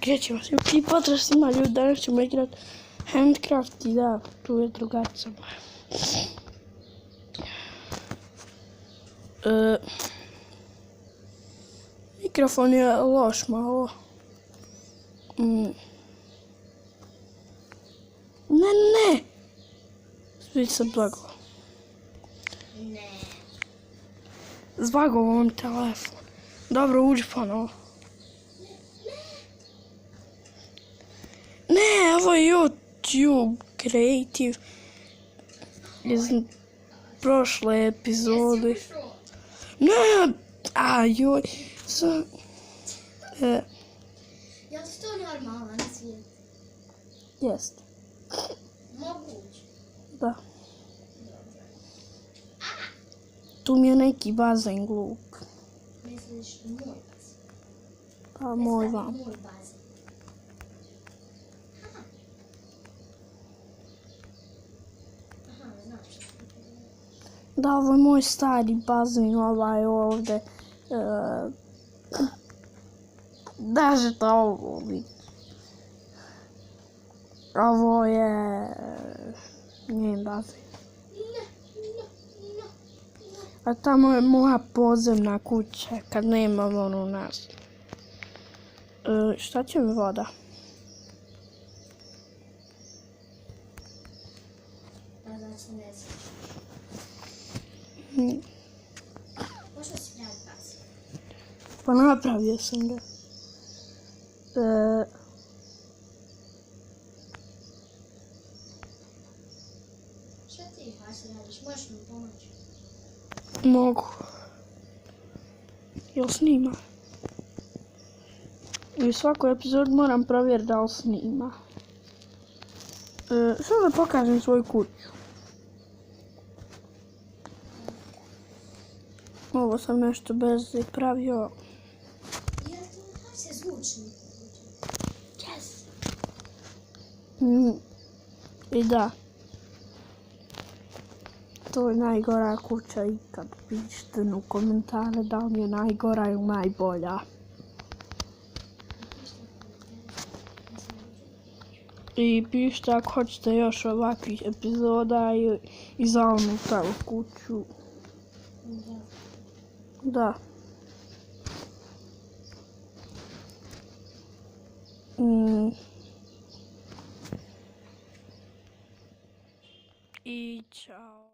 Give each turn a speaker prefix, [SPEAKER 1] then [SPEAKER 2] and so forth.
[SPEAKER 1] krećemo se. I pozdrav svima ljudi, danas ćemo igrati Handcraft i da, tu je drugarica moja. Mikrofon je loš malo. Ne! Svi sam zvagovao. Zvagovao vam telefon. Dobro, uđi ponovo. Ne, ovo je YouTube Creative iz prošle epizode. Ne, joj.
[SPEAKER 2] Je li to normalan svijet?
[SPEAKER 1] Jest.
[SPEAKER 2] Moguće.
[SPEAKER 1] Da. Tu mi je neki bazen glup.
[SPEAKER 2] Misliš moj bazen?
[SPEAKER 1] Pa moj vam.
[SPEAKER 2] Moj bazen. Aha, znaš što ti je.
[SPEAKER 1] Da, ovo je moj stari bazen, ovaj ovdje. Daže to ovo vidi. Ovo je njen bazen. A tamo je moja podzemna kuća, kad nemam ono nas. Šta će mi voda?
[SPEAKER 2] Pa znači ne znaš. Možda si pravi bazen.
[SPEAKER 1] Pa napravio sam ga.
[SPEAKER 2] Šta ti radiš? Možeš mi pomoći?
[SPEAKER 1] Mogu. Jel snima? I u svakoj epizodi moram provjeriti da li snima. Samo da pokažem svoju kuću. Ovo sam nešto bez pravio.
[SPEAKER 2] Jel to kako se zvučni? Yes.
[SPEAKER 1] I da. To je najgora kuća ikad. Pišite u komentare da li je najgora ili najbolja. I pišite ako hoćete još ovakvih epizoda i za onu tamo kuću. Da. I čao.